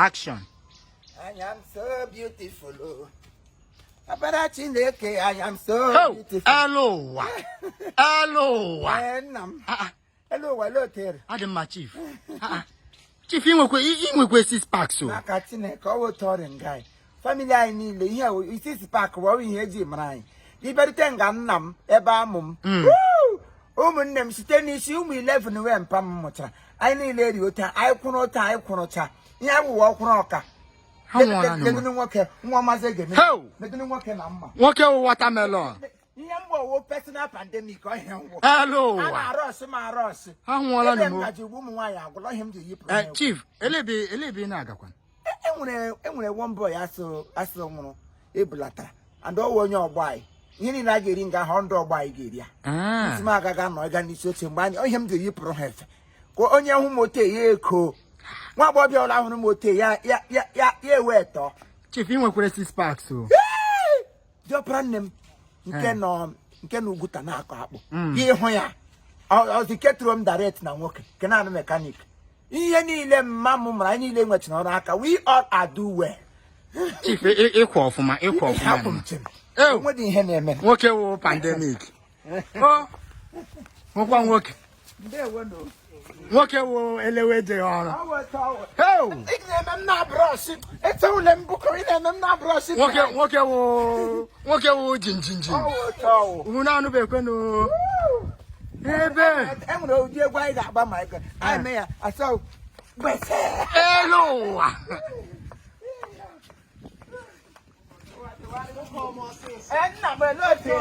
Action. I am so beautiful. Oh. Ọkpara Chineke, I am so Oh, beautiful. Elu ụwa. Elu ụwa. Ee, nna m. Ah, ah, Elu ụwa, elu otere. Adị mma, chief. Ah, ah. Chief, ị nwekwe six packs o. Maka Chineke, ọ wụ otu ọrịa nga anyị. Family anyị niile, ihe wụ six pack bụ ihe eji mara anyị. Ịbịarute nga nna m, ebe amụ m. Woo! Ụmụnne m site n'isi ụmụ 11 wee mpa m mụchara. Anyị niile eri otu, anyị kwụrụ otu, anyị kwụrụcha. Ihe awụwa ọkwụrụ ọka. Ha nwụọla n'ụwa. Legụnụ nwoke, nwa maazị egeme. Ho! Legụnụ nwoke na mma. Nwoke wụ watermelon. Ihe mgbe owo personal pandemic ọhịa ngwụ. Elu A ụwa. na-arọsị m arọsị. Ha nwụọla Ebe m n'ụwa. gaji ugbu ụmụ nwaanyị agwụla ihe m ji yipụrụ ha Eh, egwu. chief, elebe ị na-agakwa? Enwere one boy asụ nwụrụ ebulatara and ọwụ onye ọgbọ anyị. Ihe niile a ga-eri nga ahụ, ndụ ọgbọ anyị ga-eri ya. Ah. Isi m agaghị anọ ịga n'isi oche mgbe anyị ihe m ji yipụrụ ha efe ka onye hụ m ote ya eko nwa agbọghọbịa ọla hụrụ m ote ya ya ya ya ya ewe tọọ. Chief, ị nwekwara six packs o. Diọkpara nne m nke nọ nke na Ugwuta na-akọ akpụ. Gị hụ ya, ọzi ketụrụ m direct na nwoke nke na-anụ mechanic. Ihe niile mma m mụrụ, anyị niile nwechara ọrụ aka. We all are do well. Chief, ịkwa ọfụma, ịkwa ọfụma. Hapụ m, chim. Ew. Onwedị ihe na-eme. Nwoke wụ pandemic. O nwekwa nwoke. Ndewo no. Nwoke wụ elewe ejeghị ọrụ. Heu! Ị na-eme m na brush ete ule m bụkọ, ị na-eme m na brush. Nwoke wụ jinjinjin. Unu anụbekwenụ ebe E nwere ụdị egwu anyị ga-agba ma anyị mee ya asọ gbese. Elu ụwa. Nna m, ele otu.